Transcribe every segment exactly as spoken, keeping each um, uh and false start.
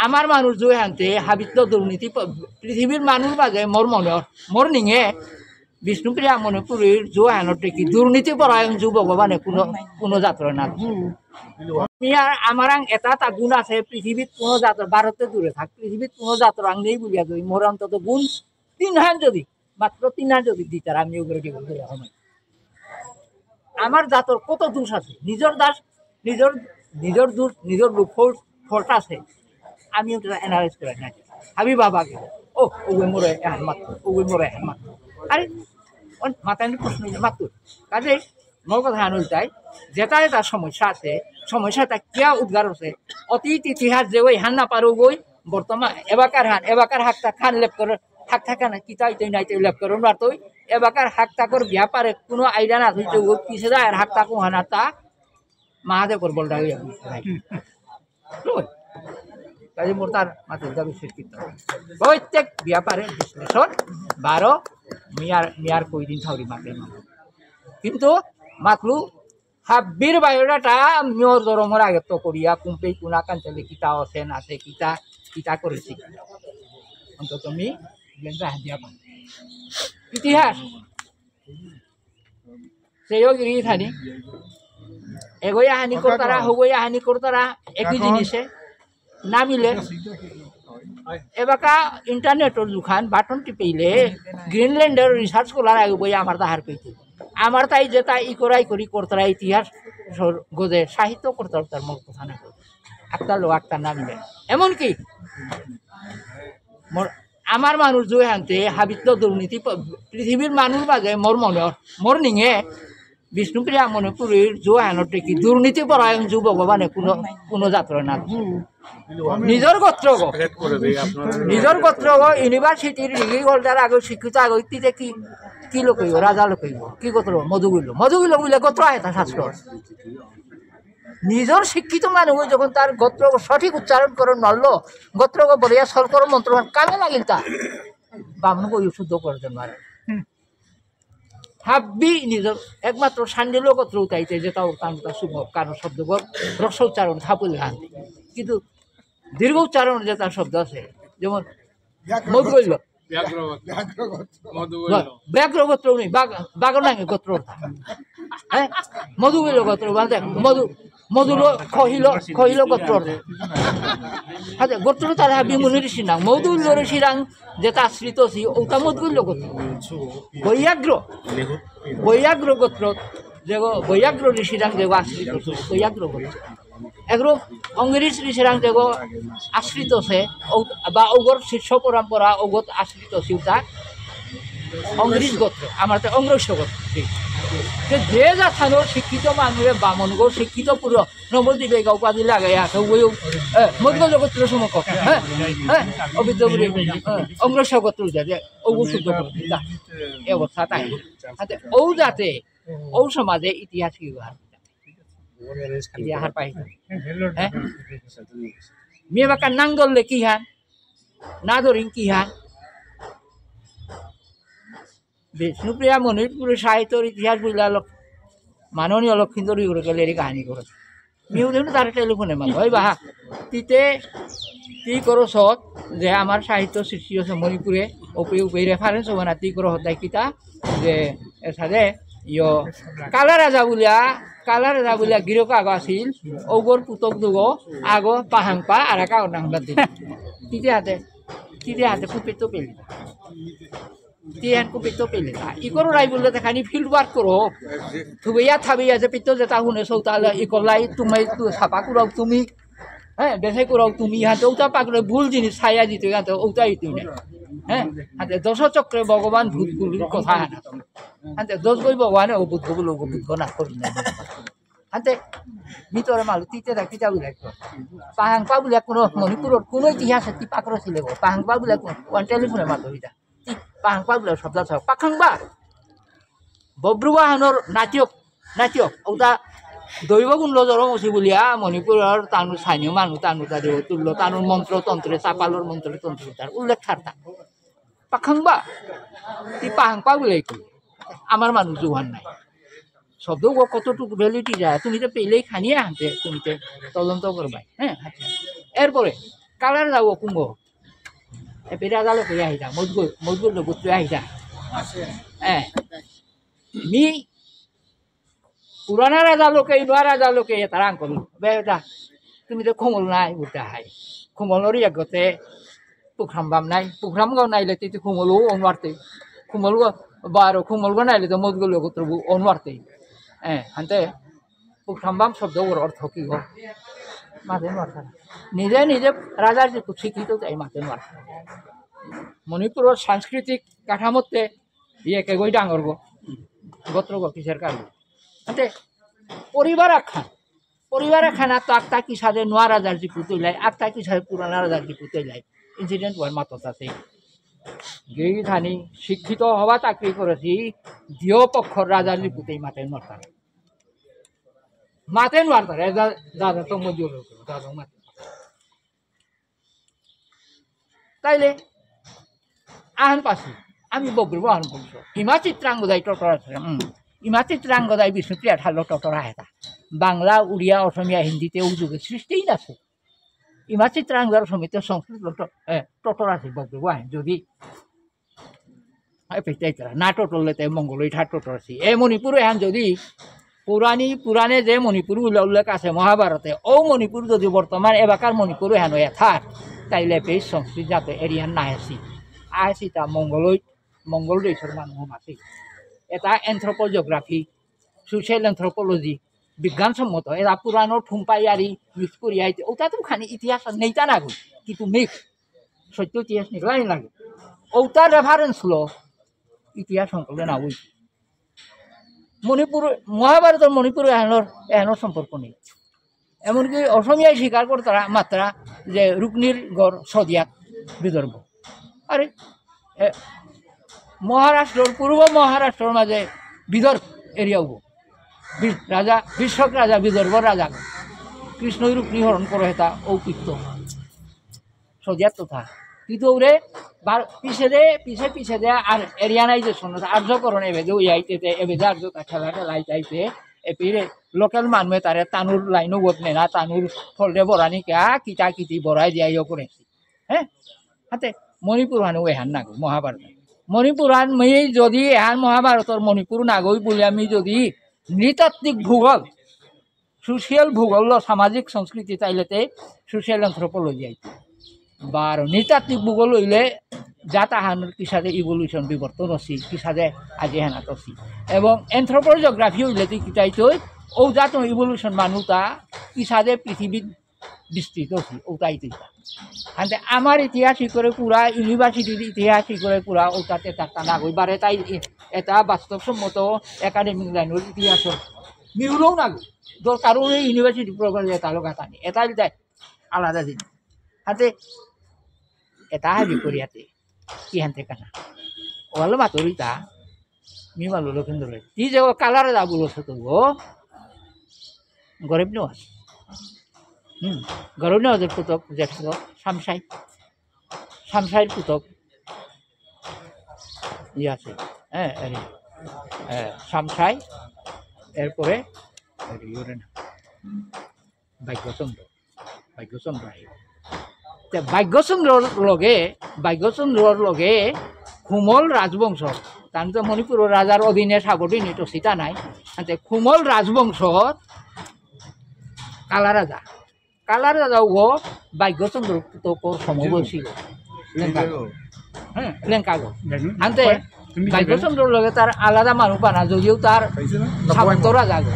আমার মানুষ জুয়ে হানতে হাবিত দুর্নীতি প-, পৃথিবীর মানুষ বাদে মোর মনে, মোর নিঙে বিষ্ণুপ্রিয়া মণিপুরীর জুয়ে হানতে কি দুর্নীতি পরায়ণ জু ভগবানে কোনো, কোনো জাতর না। মিয়া, আমারাং এটা তা গুণ আছে, পৃথিবীত কোনো জাতর, ভারতে দূরে থাক, পৃথিবীত কোনো জাতর আং নেই বলিয়া যদি মোর অন্তত গুণ তিন হান যদি, মাত্র তিন হান যদি দিতার, আমি ওগুলো কি বলতে হবে? আমার জাতর কত দোষ আছে, নিজের দাস, নিজের, নিজের দোষ, নিজের লুপ ফল্ট আছে, আমি ওটা অ্যানালাইজ করে না। আমি বাবাকে, ও, ওগুলো মোরে এহান মাত্র, ওগুলো মোরে এহান মাত্র। আরে, ওর মাথায় প্রশ্ন হইলে মাত্র। কাজে মোর কথা হান হইতাই, যেটা এটা সমস্যা আছে, সমস্যাটা কিয়া উদ্গার আছে, অতীত ইতিহাস যে ওই হান না পারো গই, বর্তমান এবাকার হান, এবাকার হাকটা খান লেপ করে, হাকটা খান কিতাই তৈ নাই তৈ লেপ করে না তৈ, এবাকার হাকটা কর ব্যাপারে কোনো আইডিয়া না হইতে ও পিছে যায় আর হাকটা কো হানাতা মহাদেব কর বলটা হইয়া। লই। কাজে মোর তার মাতে দাবি শেষ করতে হবে। প্রত্যেক ব্যাপারে বিশ্লেষণ বারো মিয়ার, মিয়ার কই দিন থাউরি মাতে না। কিন্তু মাতলু হাব্বির বায়োডাটা মিয়র ধর্মর আগে তো করিয়া কুম্পেই কুনা কাঞ্চলে কিতা আছে না আছে কিতা, কিতা করেছি। অন্তত মি গেঞ্জা হাদিয়া পান। ইতিহাস। সেও গিরি থানি। এগোয়া হানি করতারা, হগোয়া হানি করতারা, একই জিনিসে। না মিলে। এবাকা ইন্টারনেটর দুখান বাটন টিপেইলে গ্রিনল্যান্ডর রিসার্চ করার আগে বই আমার তাহার পেইতে। আমার তাই যেটা ই করাই করি করতারা ইতিহাস সর-, গজে সাহিত্য করতারা তার মোর কথা না করে। একটা লো একটা না মিলে। এমনকি মোর, আমার মানুষ জুয়ে হানতে হাবিত দুর্নীতি প-, পৃথিবীর মানুষ বাদে মোর মনে, মোর নিঙে বিষ্ণুপ্রিয়া মণিপুরীর জু হানতে কি দুর্নীতি পরায়ণ জু ভগবানে কোনো, কোনো জাতর না। নিজের গোত্র গো। নিজের গোত্র গো, ইউনিভার্সিটির ডিগ্রি হোল্ডার আগে শিক্ষিত আগে তিতে কি, কি লোক হইব? রাজা লোক হইব। কি গোত্র? মধুগুল্য। মধুগুল্য বুলে গোত্র আহে তা শাস্ত্র। নিজের শিক্ষিত মানুষ যখন তার গোত্র সঠিক উচ্চারণ করে নড়লো, গোত্র বলিয়া সরকর মন্ত্র কামে লাগিল তা। বামন গো শুদ্ধ করে দেন মারে। হাব্বি নিজের একমাত্র সান্ডিল্য গোত্র উঠাইতে যেটা ওর কান তা শুভ, কারণ শব্দগর হ্রস্ব উচ্চারণ থাপুল গান। কিন্তু দীর্ঘ উচ্চারণ যেটা শব্দ আছে, যেমন মধুগল্য। ব্যাঘ্র গোত্র। মধুগল্য। ব্যাঘ্র গোত্র নেই, বাঘ, বাঘর নাঙে গোত্র ওটা। হ্যাঁ? মধুগল্য গোত্র বলতে মধু, মধুলো খহিল, খহিল গোত্র ওটা। আচ্ছা, গোত্র তার হাবি মুনি ঋষি নাঙ। মধুগল্য ঋষি নাঙ যেটা আশ্রিত সি, ওটা মধুগল্য গোত্র। বৈয়াগ্র, বৈয়াগ্র গোত্র, যেগো বৈয়াগ্র ঋষি নাঙ যেগো আশ্রিত সি, বৈয়াগ্র গোত্র। এগুলো অঙ্গিরিস ঋষিরাং যেগো আশ্রিত সে, ও-, বা ওগর শিষ্য পরম্পরা ওগত আশ্রিত সে উতা অঙ্গিরিস গোত্র, আমার তো অঙ্গরস্য গোত্র। ঠিক। যে, যে জাতহানর শিক্ষিত মানুষে বামন গো শিক্ষিত পুরো নবদ্বীপে গাও পাদি লাগাই আছে, ওই, এ, মধ্য গোত্র সমকক্ষ, হ্যাঁ, হ্যাঁ, অবিদ্য বলে, হ্যাঁ, অঙ্গরস্য গোত্র যা, যে, ওগো শুদ্ধ করে, যা। এ অবস্থা তাই। আচ্ছা, ও জাতে, ও সমাজে ইতিহাস কি ব্যবহার? ইতিহাস পাই। হ্যাঁ? মেয়ে বাকা নাং ধরলে কি হান? না ধরিং কি হান? বিষ্ণুপ্রিয়া মণিপুরী সাহিত্যর ইতিহাস বুঝলা লোক, মাননীয় লক্ষিন্দর ইউরোকে লেরি কাহিনী করে। মিউ দিন তার টেলিফোনে মাত, ওই বাহা, তিতে, তি করো সৎ, যে আমার সাহিত্য সৃষ্টি হচ্ছে মণিপুরে, ওপে উপে রেফারেন্স হবে না, তি করো হতাই কিতা, যে, এর সাথে, ইয়ো, কালা রাজা বুলিয়া, কালা রাজা বুলিয়া গিরক আগ আছিল, ওগর পুতক দুগো, আগ পাহাংপা, আর একা নাম বাদ দিল। তিতে হাতে, তিতে হাতে, কুপিত পেলি। তি এহান কো পিত্ত পেলে তা। ই করো রাই বুললে তা খানি ফিল্ড ওয়ার্ক করো। থুবেয়া থাবেয়া যে পিত্ত যেতা হুনে সৌতা ই করলাই তুমি তু সাপা কুরাও তুমি। হ্যাঁ, বেসে কুরাও তুমি। হাতে উতা পাকলে ভুল জিনিস ছায়া দিতে হাতে উতা ইতে না। হ্যাঁ, হাতে দশ চক্রে ভগবান ভূত কুলির কথা হানা। হাতে দশ গই ভগবানে ও ভূত গো বুলো গো ভূত গো না করি না। হাতে ভিতরে মালু তিতে দা কিতা বুলে কো। পাহাং পা বুলে কোনো মণিপুরর কোনো ইতিহাস তি পাকরো ছিলে গো। পাহাং পা বুলে কোনো ওয়ান টেলিফোনে মাতো ইতা। তি পাহাংপা বুলে শব্দ আছে, পাখাংবা। বব্রুবাহনর নাতিয়ক, নাতিয়ক, ওটা দৈব গুণ লজর মসি বুলিয়া, মণিপুরর তানু স্থানীয় মানু, তানু তা দেব তুল্য, তানুর মন্ত্র তন্ত্রে, চাপালর মন্ত্র তন্ত্রে তার উল্লেখ থাকতা। পাখাংবা, তি পাহাংপা বুলে কই। আমার মানু জুহান নাই। শব্দ ও কতটুকু ভ্যালিডিটি যায়, তুমি তো পেলেই খানিয়ে আনতে, তুমি তো তদন্ত করবাই। হ্যাঁ, আচ্ছা। এরপরে, কালার যাও কুঙ্গ। এপি রাজা লোকে আহিতা, মজগুল, মজগুল লোক তুই আহিতা। এ, মি পুরানা রাজা লোকে, নুয়া রাজা লোকে, এ তারা আঙ্কল। বেটা, তুমি তো খুমল নাই, উল্টা হাই। খুমল নরি আগতে, পুখরাম বাম নাই, পুখরাম গাও নাইলে তুই তো খুমল ও অনওয়ারতে। খুমল গো, বারো খুমল গো নাইলে তো মজগুল লোক তুই অনওয়ারতে। এ, হানতে, পুখরাম বাম শব্দ ওর অর্থ কি গো? মাতে নুয়ারতারা। নিজে নিজে রাজার যে শিক্ষিত তাই মাতে নুয়ারতারা। মণিপুরর সাংস্কৃতিক কাঠামোতে ইয়ে কে গই ডাঙর গো, গোত্র গো কিসের কারণে? আচ্ছা, পরিবার আখ্যান, পরিবার আখ্যান আর তো আক্তা কিসাদে নোয়া রাজার জিপুত ইলাই, আক্তা কিসাদে পুরানা রাজার জিপুত ইলাই, ইনসিডেন্ট ওয়ার মাতো তাতে। গেই থানি শিক্ষিত হবা চাকরি করেছি, দিয় পক্ষ রাজার জিপুতেই মাতে নুয়ারতারা। মাতে নুয়ারতারা, এ দা-, দাদা তো মজুর হতো, দাদা মাতে। তাইলে আহান পাসি, আমি বব্রব আহান বংশ। ইমা চিত্রাঙ্গদাই টটর আছে, হুম। ইমা চিত্রাঙ্গদাই বিষ্ণুপ্রিয়া ঠারলো টটর আহেতা। বাংলা, উড়িয়া, অসমীয়া, হিন্দিতে উদ্যোগে সৃষ্টিই আছে। ইমা চিত্রাঙ্গদার সমিতি সংস্কৃত ট-, এ, টটর আছে বব্রব আহান। যদি এ পেইতাইতারা, না টটরলে তে মঙ্গলই ঠার টটর আছি। এ মণিপুর এহান যদি পুরানি, পুরানে যে মণিপুর উল্লে-, উল্লেখ আছে মহাভারতে, ও মণিপুর যদি বর্তমান এবাকার মণিপুর এহান হইয়া থার, তাইলে পেই সংস্কৃত জাত এরিয়ান না আছি। আছি তা মঙ্গলই, মঙ্গল দেশর মানুষ আছি। এটা anthropogeography, social anthropology, বিজ্ঞানসম্মত, এরা পুরানো ঠুম্পাই আরি mix করি আইতে, ওটা তো খানি ইতিহাস নেইতা না গো, কিন্তু mix, সত্য ইতিহাস নিকলাই লাগে। ওটা reference লো ইতিহাস সংকলন না ওই। মণিপুর, মহাভারতর মণিপুর এহানোর, এহানোর সম্পর্ক নেই। এমনকি অসমীয়ায় স্বীকার করতারা মাত্রা যে রুক্মিণীর গড় সদিয়াত বিদর্ভ। আরে, এ, মহারাষ্ট্রর, পূর্ব মহারাষ্ট্রর মাঝে বিদর্ভ এরিয়া হবো। বি-, রাজা, ভীষ্মক রাজা, বিদর্ভ রাজা। কৃষ্ণই রুক্মিণী হরণ করে হেতা ঔপিত্য। সদিয়াত তো থা। কিন্তু ওরে বার-, পিছে দে, পিছে পিছে দে, আর এরিয়ানাইজেশন, আর্যকরণ এবেদে ওই আইতে তে, এবেদে আর্য তা খেলা খেলা আইতে আইতে, এপিরে লোকাল মানুয়ে তারে তানুর লাইনও বোধ নেনা, তানুর ফলরে বরানি কা, কিতা কিতি বরাই দিয়া ইয়ে করে। হ্যাঁ? হাতে মণিপুর হানো এহান নাগো, মহাভারত। মণিপুর হান মি যদি এহান মহাভারতর মণিপুর নাগই বলে আমি যদি নৃতাত্ত্বিক ভূগোল, সোশিয়াল ভূগোল, সামাজিক সংস্কৃতি তাইলেতে সোশিয়াল অ্যানথ্রোপোলজি আইতে। বারো নৃতাত্ত্বিক ভূগোল হইলে জাত আহানর কিসাদে ইভলিউশন বিবর্তন হসি, কিসাদে আজি হেনাত হসি। এবং অ্যানথ্রোপোলজিওগ্রাফি হইলে তুই কিতাইতই ও জাত ইভলিউশন মানুতা কিসাদে পৃথিবীত বিস্তৃত হসি, ওটাই তুই। হাতে আমার ইতিহাস ই করে পুরা, ইউনিভার্সিটির ইতিহাস ই করে পুরা, ওটাতে তার তা নাগই। বারে তাই এ-, এটা বাস্তবসম্মত একাডেমিক লাইনের ইতিহাস মিউলও নাগই। দরকার হলে ইউনিভার্সিটি প্রোগ্রাম এটা লোক আতানি। এটা দেয় আলাদা দিন। হাতে এটা হাবি করিয়াতে। কি হানতে কানা। ওয়ালো মাতুরিতা। মি মালো লক্ষিন্দর। তি যে ও কালার দা বুলো সে তো গো। গরিব নওয়াজ। হুম। গরিব নওয়াজের পুতক, জেঠু, শামসাই। শামসাইর পুতক। ইয়ে আছে। হ্যাঁ, আরে। হ্যাঁ, শামসাই। এরপরে, আরে, ইয়ে না। ভাগ্যচন্দ্র, ভাগ্যচন্দ্র আহি। তে ভাগ্যচন্দ্রর লগে, ভাগ্যচন্দ্রর লগে খুমল রাজবংশ, তার তো মণিপুর রাজার অধীনে সাবটি নিত সীতা নাই। আনতে খুমল রাজবংশর কালা রাজা, কালা রাজা ও ভাগ্যচন্দ্র তো কর সমবয়সী গো। লেঙ্কা গো। হ্যাঁ, লেঙ্কা গো। জানি। আনতে তুমি ভাগ্যচন্দ্র লগে তার আলাদা মানুষ বানা, যদিও তার পাইছে না? সামন্ত রাজা গো।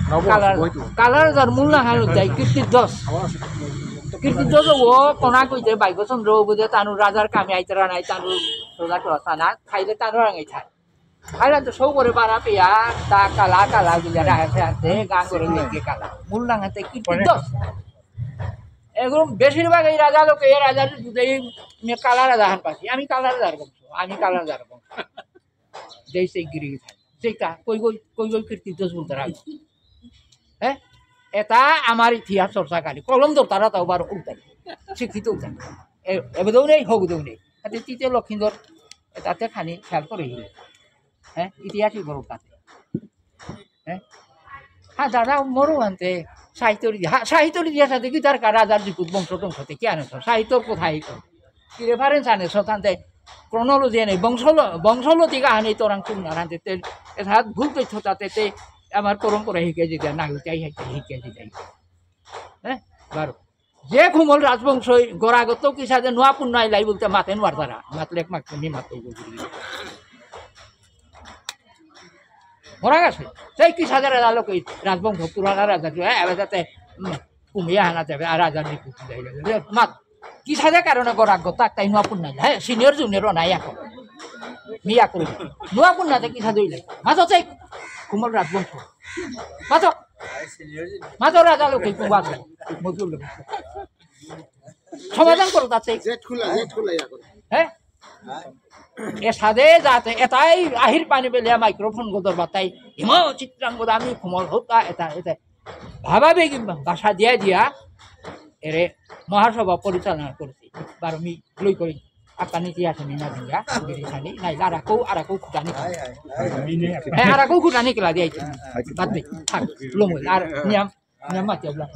নব-, কালার, নব-, কালার রাজার মূল নাঙহান হচ্ছে কীর্তিধ্বজ। কীর্তিধ্বজ ও কোনা কইতে ভাগ্যচন্দ্র বুঝে তানু রাজার কামে আইতারা নাই, তানু রাজা তো আসা না, খাইলে তানু রাঙাই খায়। খাইলে তো সৌ করে বাড়া পেয়া, তা কালা কালা গিলা রাখে আছে, গান করে লেগে কালা। মূল নাঙহাতে কীর্তিধ্বজ। এগুলো বেশিরভাগ এই রাজা লোকে, এই রাজার দুধেই মে কালা রাজা হান পাচ্ছি। আমি কালা রাজার বংশ, আমি কালা রাজার বংশ। যেই সেই গিরি গিথানি। যেটা কই কই, কই কই কীর্তিধ্বজ বলতে রাখবো। হ্যাঁ? এটা আমার ইতিহাস চর্চাকারী। কলম ধরতারা তাও বার উল্টাই। শিক্ষিত উল্টাই। এ-, এবেদেও নেই, হবেদেও নেই। তাতে তৃতীয় লক্ষিন্দর, এটাতে খানি খেয়াল করে হিলে। হ্যাঁ? ইতিহাসই বড় তাতে। হ্যাঁ? হ্যাঁ, দাদা, মোরও আনতে সাহিত্যর ইতিহাস, সাহিত্যর ইতিহাস আছে কি তার কা-, রাজার দিকুত বংশ টংশ থেকে আনে তো, সাহিত্যর কোথায় তো? কি reference আনে সো তানতে? Chronology নেই, বংশল-, বংশলতি কাহানি তোরাং চুম না রানতে তে, এসাদ ভুল তথ্য তাতে তে, আমার পরম্পরা হিকে যেতে, না হিকে, হিকে, হিকে যেতে। হ্যাঁ? বারো। যে খুমল রাজবংশই গড়াগত কিসাদে নোয়া পুন্নাই লাই বলতে মাতে নোয়ার দ্বারা, মাতলে এক মাত্র নি মাত্র বলতে। মরা গেছে। সেই কিসাদে রাজা লোকে রাজবংশ পুরানা রাজা, এ, এবার যাতে, উম, কুমিয়া হানা যাবে, আর রাজা নিকুতি যাই যাবে। রে, মাত, কিসাদে কারণে গড়াগত তাক তাই নোয়া পুন্নাই, হ্যাঁ, senior junior নাই এখন। মিয়া করবে। নোয়া পুন্নাতে কিসাদে হইলে। মাতো সেই খুমল রাজবংশ। মাতো। মাতো রাজা লোকে কুবাদ। মজুর লোক। সমাধান করো তাতে। জেট খোলা, জেট খোলা ইয়া করো। হ্যাঁ? এসাদে যাতে এটাই আহির পানি বেলিয়া microphone গো দরবার তাই। হিম চিত্রাঙ্গ দামি খুমল হতা এটা, এটা। ভাবা বেগি ভাষা দিয়া দিয়া এরে মহাসভা পরিচালনা করছি। বারো মি লই করি। আকানি দিয়া আছে মিনা দিয়া, বিরিশানি, নাই, আরাকো, আরাকো খুটানি। হ্যাঁ, আরাকো খুটানি কেলা দিয়া। বাদ দে, থাক, লমুল, আর নিয়াম, নিয়াম মাতি অবলা।